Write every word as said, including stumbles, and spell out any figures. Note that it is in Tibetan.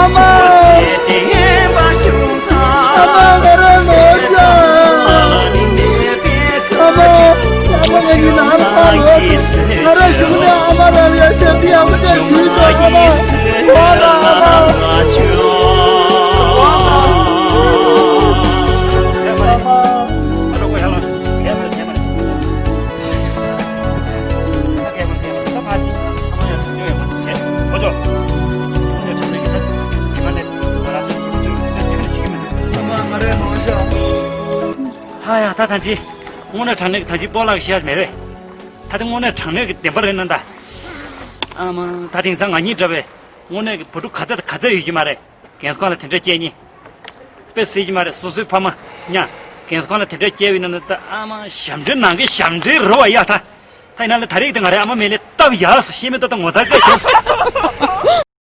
ཨ་མ། ཨ་མ། ང་རང་ནོར་ཤག་ཨ་མ། ཨ་མ། ང་གཉིས་ནང་ལ་ཕར་ལོག་ང་རང་གཞུག་ནས་ཨ་མ་རང་ལ་ཡ་ཞབས་ཕྱི་ཡག་པོ་ཅིག་ཞུས་ཆོག་ཨ་མ། འོ་ལ་ཨ་མ། འོ་ལ་ཨ་མ། ཨ་ཡ། ད་ཐང་ཅི། དངོས་གནས་དྲང་གནས་ཀྱི་ཐང་ཅི་སྤོ་ལགས་ཤེས་ཡ་མེད་རེད། ད་དེ་དངོས་གནས་དྲང་གནས་ཀྱི་བདེན་པ་རེད་ན་ད། ཨ་མ། ད་དེང་སང་ང་གཉིས་འདྲ་བའི་དངོས་གནས་ཀྱི་བུ་ཕྲུག་ག་ཚད་དང་ག་ཚད་ཡོད་ཀྱི་མ་རེད། རྒན་གསོ་ཁང་ལ་དེ་འདྲ་སྐྱེལ་མཁན། དཔེ་སྲིད་ཀྱི་མ་རེད། སོ་སོའི་ཕ་མ་ཉ། རྒན་གསོ་ཁང་ལ་དེ་འདྲ་སྐྱེལ་བའི་ནང་ད་ཨ་མ་ཞབས་འདྲེན་ནང་གི་ཞབས་འདྲེན་རེད་བ་ཡ་ད། ད་ཡིན་ན་ལ་ད་རེས་དེ་ང་རའི་ཨ་མ་མེད་ལས་སྟབས་ཡག་སོ་ཤེས་མེད་ཏོ་ད་ངོ་ཚ་སྐད་གྱོན་སོ།